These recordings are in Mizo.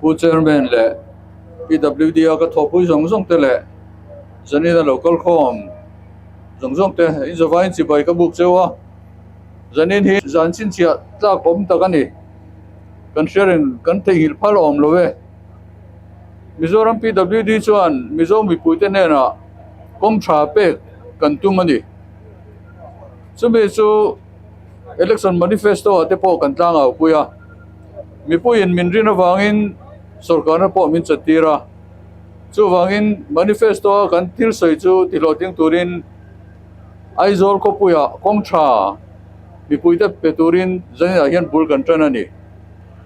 Pu Chairman leh PWD a ka thawhpui zawng zawng te leh Zanina lo kal khawm zawng zawng te in zavaiin chibai ka buk cheu a, Zanin hi zan chhinchhiah tlak awm tak a ni. Kan hria reng kan theihnghilh phal awm lo e. Mizoram PWD chuan Mizo mipuite hnenah kawng tha pek kan tum a ni. Chumi chu Election Manifesto ah te pawh kan tlang au pui a. Mipuiin min rin avangin sorkarna pawh min chattir a. Chuvangin Manifesto a kan thil sawi chu tihlawhtling turin Aizawl khawpuiah kawng tha mipuite pe turin zaninah hian bul kan tan a ni.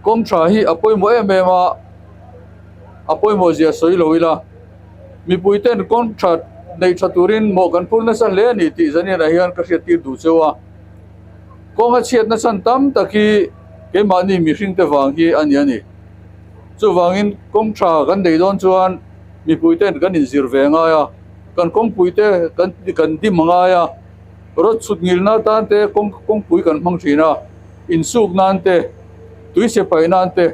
Kawng tha hi a pawimawh em em a, a pawimawh zia sawi lo ila mipuiten kawng tha neih tha turin mawh kan phur nasa hle a ni tih zaninah hian ka hriat tir duh cheu a. Kawng a chhiatna chhan tam tak hi keimahni mihringte vang hi a ni a ni. Chuvangin kawng tha kan neih dawn chuan mipuiten kan inzir ve ngai a. Kan kawngpui te kan kan dim a ngai a, rawt chhut ngil na tan te kawng kawngpui kan hmang thin a, insuk nan te, tui chhe paih nan te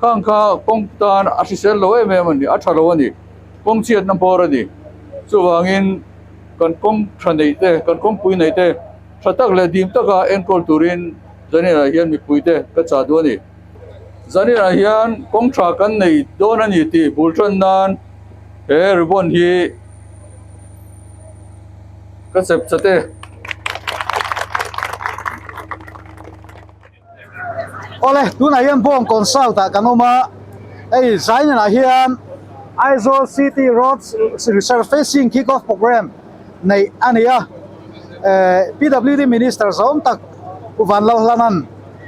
khang kha kawng tan a hrisel lo em em a ni, a tha lo a ni, kawng chhiatna hmawr a ni. Chuvangin kan kawng tha neih te, kan kawngpui neih te tha tak leh dim taka enkawl turin Zaninah hian mipui te ka chah duh a ni. Zaninah hian kawng tha kan nei dawn a ni tih bul tan nan he ribbon hi ka chep chat e. Awle tunah hian Bawng Consult ah kan awm a, hei Zaninah hian Aizawl City Roads Resurfacing Kick Off Programme neih a ni a, eh PWD Minister zawng tak Pu Vanlalhlanan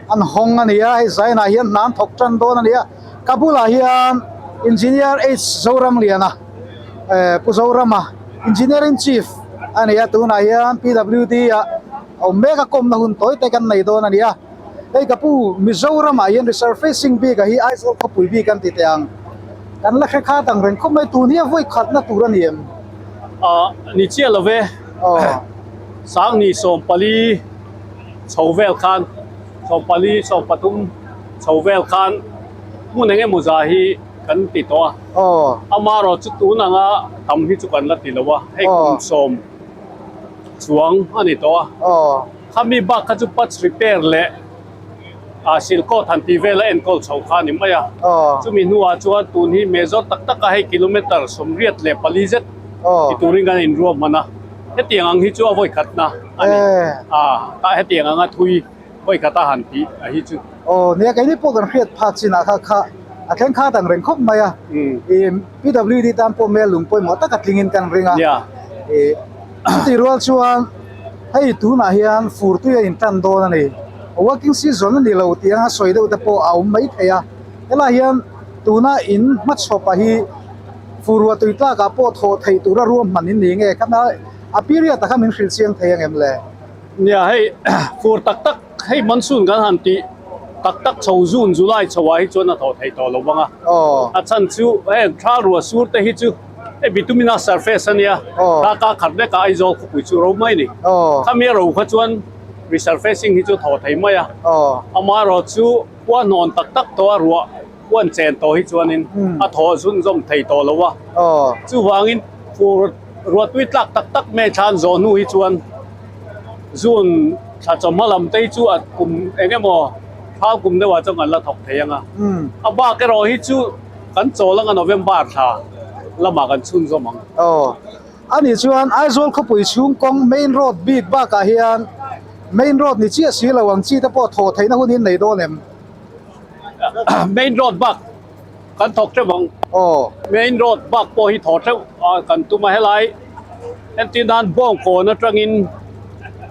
an hawng a ni a, hei Zainah hian hna an thawk tan dawn a ni a, ka bulah hian Engineer H Zoramliana eh Pu Zorama Engineer in Chief a ni a, tunah hian PWD ah a awm mek a, kawmna hun tawi te kan nei dawn a ni a, hei ka pu Mizoramah hian resurfacing bik ah hi Aizawl khawpui bik an ti teh ang, kan la hre khat ang reng khawp mai, tun hi a vawi khatna tur a ni em? Ah ni chiah lo ve, Sangni 14. Chho vel khan 14, 13 chho vel khan hmun eng emaw za hi kan ti tawh a. Amaherawh chu tun anga tam hi chu kan la ti lo a, hei kum sawm chuang a ni tawh a. Khami bak kha chu patch repair leh silkawt han tih vel a enkawl chho kha a ni mai a. Chumi hnuah chuan tun hi major tak taka hei kilometre 84 zet ti turin kan inruahman a. Hetiang ang hi chu a vawi khatna a ni. A tah hetiang anga thui vawi khata han tih a hi chu. Aw nia keini pawh kan hriat phak chinah kha kha a thleng khat ang reng khawp mai a. I PWD tan pawh mel lung pawimawh tak a tlingin kan ring a. I chutih rual chuan hei tunah hian fur tui a intan dawn a ni. Working season a ni lo tih anga sawi deuh te pawh a awm mai thei a. Helaiah hian tuna in hmachhawpa hi. Furua tui tlakah pawh thawh theih tura ruahman in ni nge kha a period ah kha min hrilh chiang thei ang em le? Nia hei fur tak tak hei monsoon kan han tih tak tak chho June July chho ah hi chuan a thawh theih tawh lo vang a, a chhan chu heng thla rua sur te hi chu hei bituminous surface a nia thla ka khat vek a Aizawl khawpui chu ro mai a ni. Khami a ro kha chuan resurfacing hi chu thawh thei mai a, amaherawhchu khua hnawn tak tak tawh a ruah Huan chen tawh hi chuanin a thaw zun zawm thei tawh lo a. Chuvangin fur ruahtui tlak tak tak mai thlan zawh hnu hi chuan June thla chawhma lam te hi chu a kum eng emaw thau kum deuhah chuan kan la thawk thei ang a. A bak erawh hi chu kan chawl anga November thla lamah kan chhunzawm ang. Ani chuan Aizawl khawpui chhung kawng main road bik bakah hian main road ni chiah si lo ang chi te pawh thawh theihna hun in nei dawn em? Main road bak kan thawk teuh ang. Main road bak pawh hi thaw teuh a kan tum a helai entir nan Bawngkawn atangin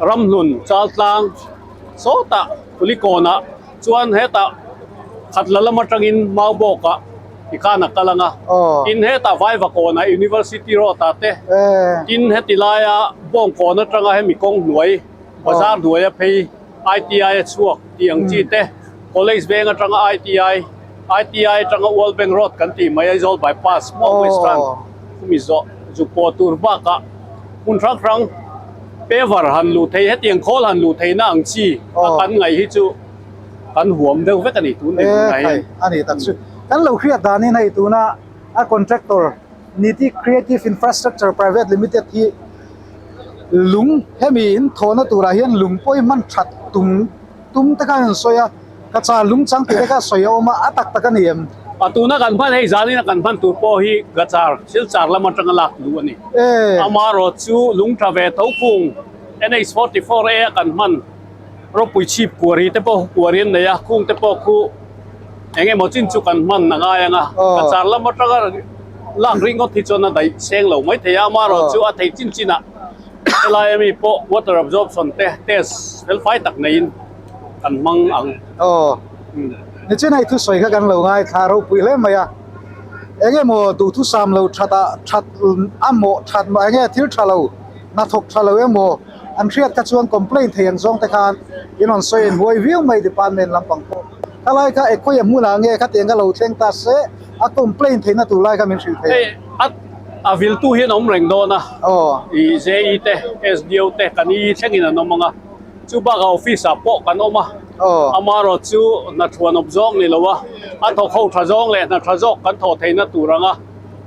Ramhlun Chaltlang sawtah Kulikawnah chuan hetah Khatla lam atangin Maubawkah tikhan a kal ang a. Tin hetah Vaivakawnah University road ah te tin heti laia Bawngkawn atanga hemi kawng hnuai bazar hnuaia phei ITI a chhuak tih ang chi te, College veng atanga ITI, ITI atanga World Bank Road kan tih mai Aizawl Bypass maw West Rand khumi zawh zuk pawh tur bakah hmun hrang hrang paver han luh thei hetiang khawl han luh theihna ang chi a kan ngaih hi chu kan huam deuh vek a ni tun dinhmunah hian. A ni tak chu. Kan lo hriat danin hei tuna a contractor Niti Creative Infrastructure Private Limited hi lung hemi in thawhna turah hian lung pawh hi hman that tum tum te khan an sawi a, ka char lung chang tih te kha sawi a awm a, a tak tak a ni em? A tuna kan hman hei zanin a kan hman tur pawh hi Gachar Silchar lam atanga lak duh a ni. Amaherawh chu lung tha ve tho khung NH 44 A a kan hman ropui chhip kuari te pawh kuari an nei a, khung te pawh khu eng emaw chin chu kan hman a ngai ang a, Cachar lam atanga lak ringawt hi chuan a daih seng lo mai thei a, amaherawh chu a thei chin chinah helai ami pawh water absorption te test fel fai tak neiin kan hmang ang. Aw, nichin hei thusawi kha kan lo ngaithla ropui hle mai a, eng emaw duhthusam lo that ah that a mawh that mah eng nge thil tha lo hnathawk tha lo emaw An hriat kha chuan complaint thei ang zawng te khan in rawn sawi in huai viau mai department lampang pawh. Khalai kha ekhawi a hmunah nge khatiang kha lo thleng ta se a complaint theihna tur lai kha min hrilh thei. Hei a a viltu hian a awm reng dawn a. Aw. I JE te SDO te kan i thlengin an awm ang a. Chu bakah office ah pawh kan awm a. Aw. Amaherawh chu hna thuanawp zawng ni lo a, a thawk ho tha zawng leh hna tha zawk kan thawh theihna tur ang a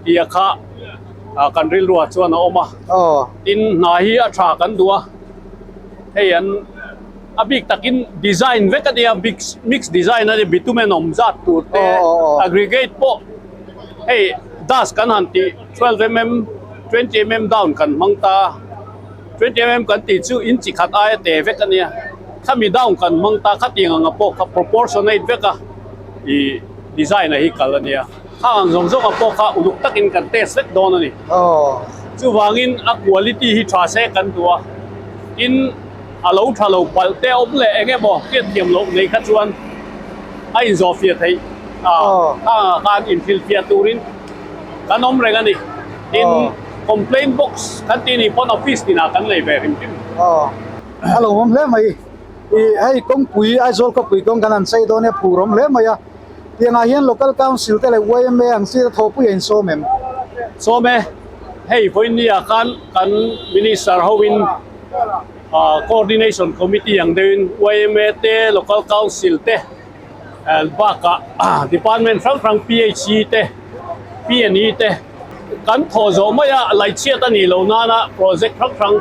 tia kha kan rilruah chuan a awm a. Aw. Tin, hna hi a tha kan duh a, hei an a bik takin design vek a nia, mix mix design a nia, bitumen awm zat tur te, aggregate pawh hei dust kan han tih 12 mm, 20 mm down kan hmang ta a, 20 mm kan tih chu inchi khat aia te vek a nia, khami down kan hmang ta khatiang anga pawh kha proportionate vek a ih design a hi kal a nia. Khang ang zawng zawngah pawh kha uluk takin kan test vek dawn a ni. Chuvangin a quality hi tha se kan duh a, tin a lo tha lo palh te awm leh eng emaw hriatthiam loh nei kha chuan a inzawh fiah theih a, khang ah khan inhrilhfiah turin kan awm reng a ni. Tin complaint box kan tih nih pawn office tinah kan nei ve hrim hrim. A lo awm hle mai. Hei kawngpui Aizawl khawpui kawng kan han chei dawn e, phur awm hle mai a. Tiangah hian Local Council te leh yma ang chi te thawhpui a insawm em? Sawm e, hei vawinia khan kan Minister hoin Coordination Committee ang deuhin yma te, Local Council te bakah Department hrang hrang PHE te, PNE te kan thawh zawh mai a, laihchhiat a nih loh nana project hrang hrang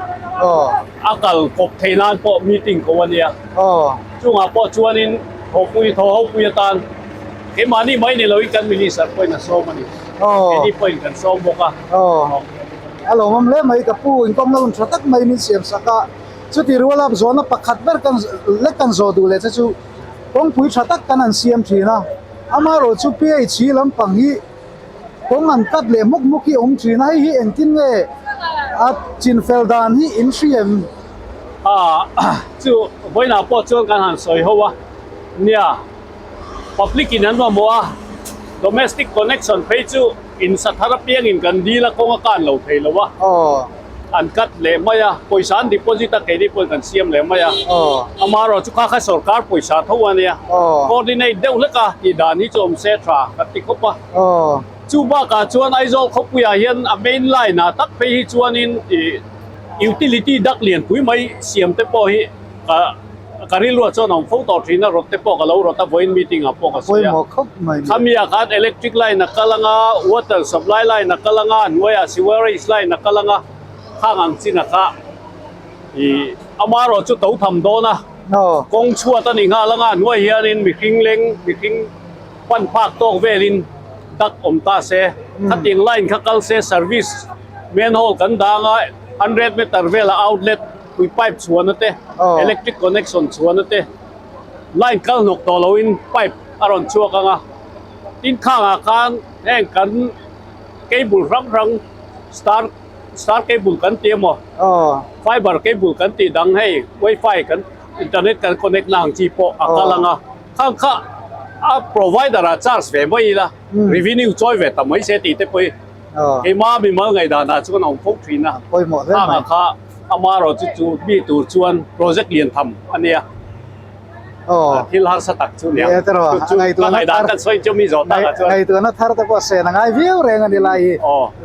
a kal kawp theih nan pawh meeting ko a nia. Chungah pawh chuanin thawhpui thaw hopui atan keimahni mai ni loin kan Minister pawhin a sawm a ni. Keini pawhin kan sawm bawk a. Aw, a lawmawm hle mai ka pu, inkawmna hun tha tak mai min siam sak a. Chuti ruala zawhna pakhat ber kan lek kan zawh duh leh che chu kawngpui tha tak kan han siam thin a, amaherawh chu PHE lampang hi kawng an cut leh hmuk hmuk hi awm thin a, hei hi engtin nge a chinfel dan hi in hri em? A chu vawiinah pawh chuan kan han sawi ho a, nia public in an mamawh a, domestic connection phei chu in sa thar apiangin kan dil a kawng a kan lo thei lo a, an cut leh mai a, pawisa an deposit a keini pawhin kan siam leh mai a, amaherawh chu kha kha sorkar pawisa tho a nia, coordinate deuh hlek a tih dan hi chu awm se tha kan ti khawp a. Chu bakah chuan Aizawl khawpuiah hian a main line ah tak phei hi chuanin ih Utility dak lianpui mai siam te pawh hi ka ka rilruah chuan a awm fo tawh thin a, rawt te pawh ka lo rawt a, vawiin meeting ah pawh ka sawi a. Khami ah khan electric line a kal ang a, water supply line a kal ang a, a hnuaiah sewerage line a kal ang a, khang ang chin a kha ih amaherawh chu to tham dawn a, kawng chhuat a ni nghal ang a, a hnuai hianin mihring leng mihring pan phak tawk velin dak awm ta se, khatiang line kha kal se service manhole kan dang a, 100 meter vela outlet tui pipe chhuahna te, electric connection chhuahna te, line kal hnawk tawh loin pipe a rawn chhuak ang a, tin khangah khan heng kan cable hrang hrang star star cable kan ti emaw fiber cable kan tih dang hei wifi kan internet kan connect na ang chi pawh a kal ang a. Khang kha a provider ah charge ve mai ila, revenue chawi ve ta mai se tih te pawh hi keimah mimal ngaihdan ah chuan a awm fo thin a. Khang ah kha amaherawh chu chu mi tur chuan project lian tham a nia. Thil harsa tak chu nia. Chu chu ka ngaihdan kan sawi chu mi zawh tak ah chuan. Ngaihtuahna thar te pawh sen a ngai viau reng a ni lai hi.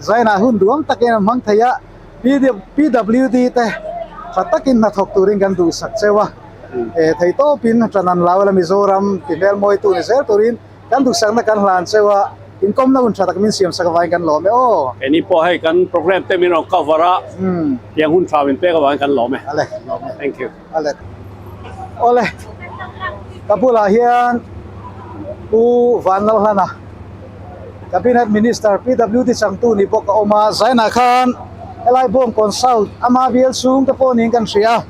Zainah hun duam takin an hmang thei a, PWD te tha takin hnathawk turin kan duhsak cheu a. Thei tawpin ṭan an lo la Mizoram ti hmel mawitu ni zel turin Kan duhsakna kan hlan cheu a, inkawmna hun tha tak min siam sak avangin kan lawm e aw. Keini pawh hei kan program te min rawn cover a, tiang hun tha min pek avangin kan lawm e. Ale, lawm e. Thank you. Ale. Awle, ka bulah hian Pu Vanlalhlana, Cabinet Minister PWD changtu ni bawk a awm a, Zainah khan helai Bawngkawn South ama bial chhung te pawh niin kan hria.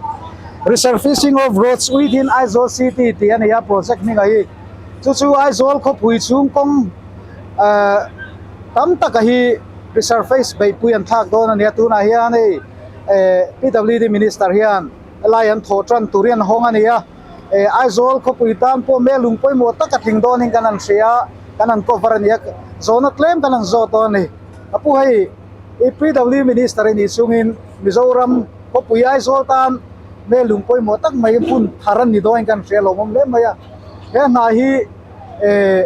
Resurfacing of roads within Aizawl City tih a ni a project hmingah hi. Chu chu Aizawl khawpui chhung kawng eh tam taka hi resurface beihpui an thlak dawn a ni a, tunah hian hei eh PWD Minister hian helai an thawh tan tur hi an hawng a ni a, eh Aizawl khawpui tan pawh melung pawimawh taka tling dawnin kan han hria a, kan han cover a ni a, zawhna tlem kan han zawt dawn a ni. A pu hei i PWD Minister i nih chungin Mizoram khawpui Aizawl tan melung pawimawh tak mai hmun thar an ni dawn kan hria lawmawm hle mai a, he hna hi eh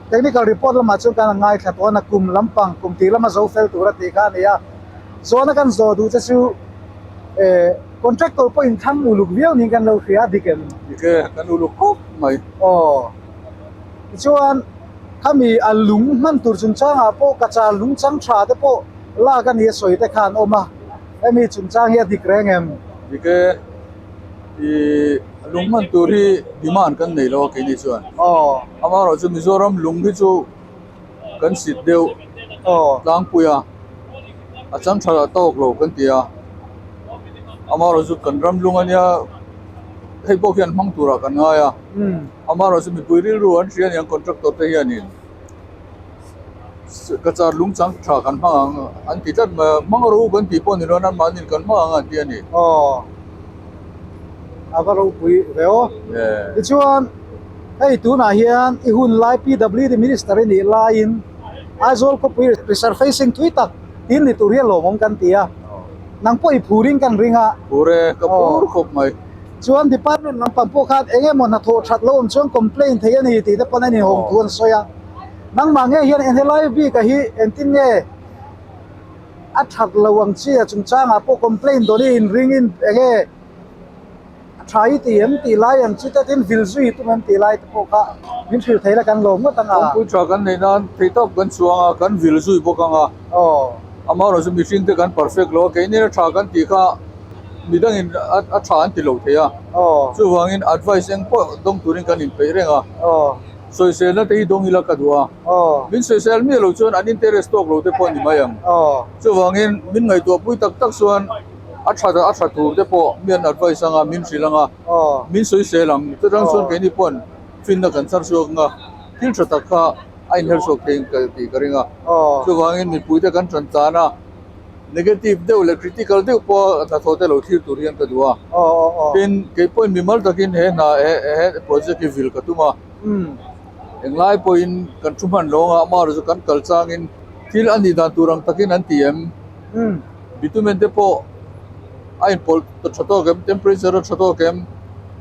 technical report lamah chuan kan ngaithla tawh a, kum lampang kum tih lama zo fel tur a tih kha a ni a, zawhna kan zawh duh che chu eh contractor pawh inthlang uluk viau niin kan lo hria a dik em? Dik e, kan uluk khawp mai. Aw, tichuan khami a lung hman tur chungchangah pawh kacha lung chang tha te pawh lak a ni a sawi te kha an awm a. Hemi chungchang hi a dik reng em? Dik e, i lung hman tur hi demand kan nei lo a keini chuan. Aw. Amaherawh chu Mizoram lung hi chu kan sit deuh Aw. tlangpui a, a chang tha lah tawk lo kan ti a. Amaherawh chu kan ram lung ania hei pawh khian hmang turah kan ngai a. Amaherawh chu mipui rilru an hria aniang contractor te hianin. Ka char lung chang tha kan hmang ang an ti tlat mai a, hmang ro kan tih pawh ni lo an mahni kan hmang ang an ti a ni. Aw, a va ropui ve aw. Tichuan hei tunah hian i hun lai PWD Minister i nih laiin Aizawl khawpui resurfacing tui tak tin ni tur hi a lawmawm kan ti a, nang pawh i phurin kan ring a. Phur e, ka phur khawp mai. Chuan department lampang pawh khan eng emaw hnathawh that lo awm chuan complaint thei a ni tih te pawn a inhawng thu an sawi a. Nangmah nge hian eng helai bik a hi engtin nge a that lo ang chi a chungchangah pawh complaint dawn i inring in eng nge a tha i ti em tih lai ang chi te tin vil zui tum em tih lai te pawh kha min hrilh thei la kan lawm ngawt ang a. Kawngpui tha kan neih nan theihtawp kan chuang a, kan vil zui bawk ang a. Aw. Amaherawhchu chu mihring te kan perfect lo a, keini a tha kan tih kha midangin a tha an ti lo thei a. Aw. Chuvangin advice eng pawh dawng turin kan inpeih reng a. Aw. Sawiselna te hi dawng ila ka duh a. Min sawisel miah lo chuan an interest tawk lo te pawh a ni mai ang. Chuvangin min ngaihtuah pui tak tak chuan a tha a tha tur te pawh mi an advice anga min hrilh anga min sawisel ang. Chutang chuan keini paw'n finna kan char chhuak anga thil tha tak kha a inher chhuak thei ang tih ka ring a. Chuvangin mipui te kan tan tlan a, negative deuh leh critical deuh pawh hnathawh te lo thlir tur hian ka duh a. Tin, keipawhin mimal takin he hna he project hi vil ka tum a. Englai pawhin kan thu hman lo anga amaherawh chu kan kal changin thil a nih dan tur ang takin an ti em? Bitumen te pawh a inpawlh ta tha tawk em? Temperature a tha tawk em?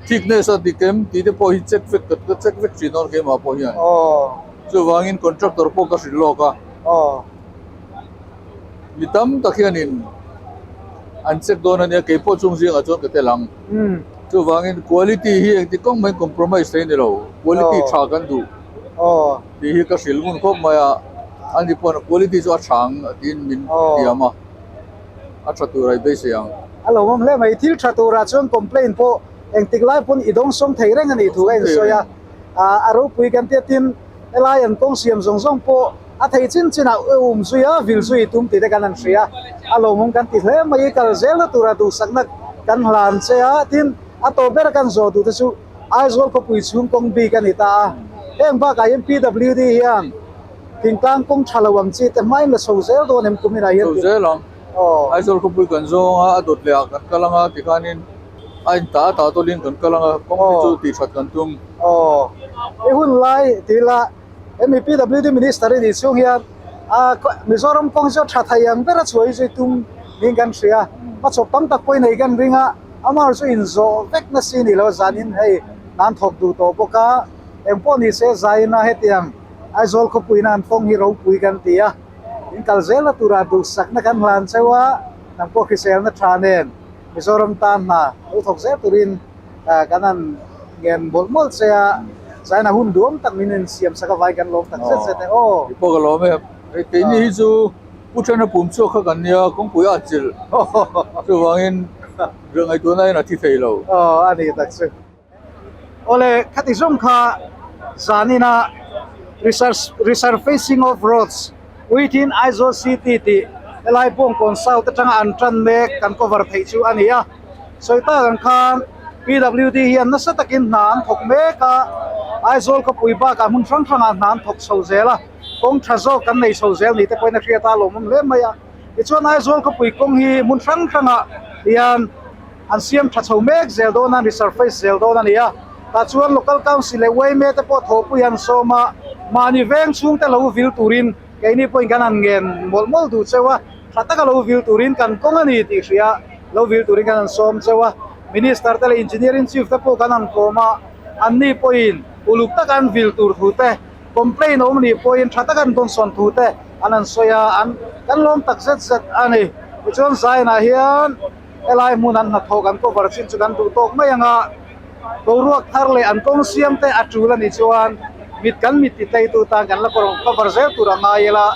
Thickness a dik em? Tih te pawh hi check vek ka check vek thin dawn keimah pawh hian. Chuvangin contractor pawh ka hrilh lawk a. Mi tam tak hianin an check dawn a nia keipawh chung zingah chuan ka tel ang. Chuvangin quality hi engti kawng mai compromise thei a ni lo, quality tha kan duh tih hi ka hrilh ngun khawp mai a, ani pawh quality chu a tha ang tiin min tiam a, a tha tur a i beisei ang. A lo awm hle mai, thil tha turah chuan complaint pawh engtik lai pawn i dawng sawm thei reng a nih thu a insawi a, a ropui kan tia tin helai an kawng siam zawng zawng pawh a thei chin chinah um zui a, vil zui tum tih te kan han hria, a lawmawm kan ti hle mai i kal zelna tura duhsakna kan hlan che a, tin a tawp ber kan zawh duh te chu Aizawl khawpui chhung kawng bik a ni ta a, heng bakah hian PWD hian thingtlang kawng tha lo ang chi te hmain la chho zel dawn em kuminah hian Chho zel ang, Aizawl khawpui kan zawng a, a dawt leh ah kan kal ang a tikhanin a in ta ta tawlhin kan kal ang a, kawng hi chu tih that kan tum. Aw, i hun lai ti ila. Hemi PWD Minister i nih chhung hian Mizoram kawng chu a tha thei ang ber a chhuah hi chu i tum niin kan hria. Hmachhawp tam tak pawh i nei kan ring a, amah chu inzawh vek na si ni lo zanin hei nan thawk duh tawh bawk a, engpawh ni se zaina hetiang Aizawl khawpuiin an kawng hi ropui kan ti a, in kal zelna turah duhsakna kan hlan cheu a, nang pawh hriselna tha nen Mizoram tan hna lo thawk zel turin kan han ngen mawlh mawlh che a. Zaina hun duam tak min in siam sak a vai kan lawm tak zet zet e aw. Kei pawh ka lawm e. Keini hi chu Pu Thena pum chhuak kha kan nia, kawngpui a chilh. Chuvangin riah ngaihtuahna hian a thi thei lo. Aw a ni tak chu. Awle khati zawng kha zanina resurfacing of roads within Aizawl city tih helai Bawngkawn South atanga an tan mek kan cover theih chu a ni a. Sawi tak ang khan PWD hian nasa takin hna an thawk mek a, Aizawl khawpui bakah hmun hrang hrangah hna an thawk chho zel a, kawng tha zawk kan nei chho zel ni te pawhin a hriat a lawmawm hle mai a. Tichuan Aizawl khawpui kawng hi hmun hrang hrangah hian An siam tha chho mek zel dawn a, an resurface zel dawn a ni a. Tah chuan Local Council leh YMA te pawh thawhpui an sawm a, mahni veng chhungte lo vil turin keini pawhin kan han ngen mawlh mawlh duh cheu a, tha taka lo vil turin kan kawng a ni tih hria lo vil turin kan han sawm cheu a. Minister te leh Engineering Chief te pawh kan han kawm a, anni pawhin uluk taka an vil tur thu te, complaint awm nih pawhin tha taka an dawnsawn thu te an han sawi a, an kan lawm tak zet zet a ni. Tichuan Zainah hian. Helai hmun an hnathawh kan cover chin chu kan duh tawk mai ang a, boruak thar leh an kawng siam te a tul a nih chuan mit kan mit ti tleitu tan kan la cover zel tur a ngai ila,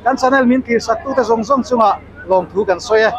kan channel min thirsak tute zawng zawng chungah lawmthu kan sawi e.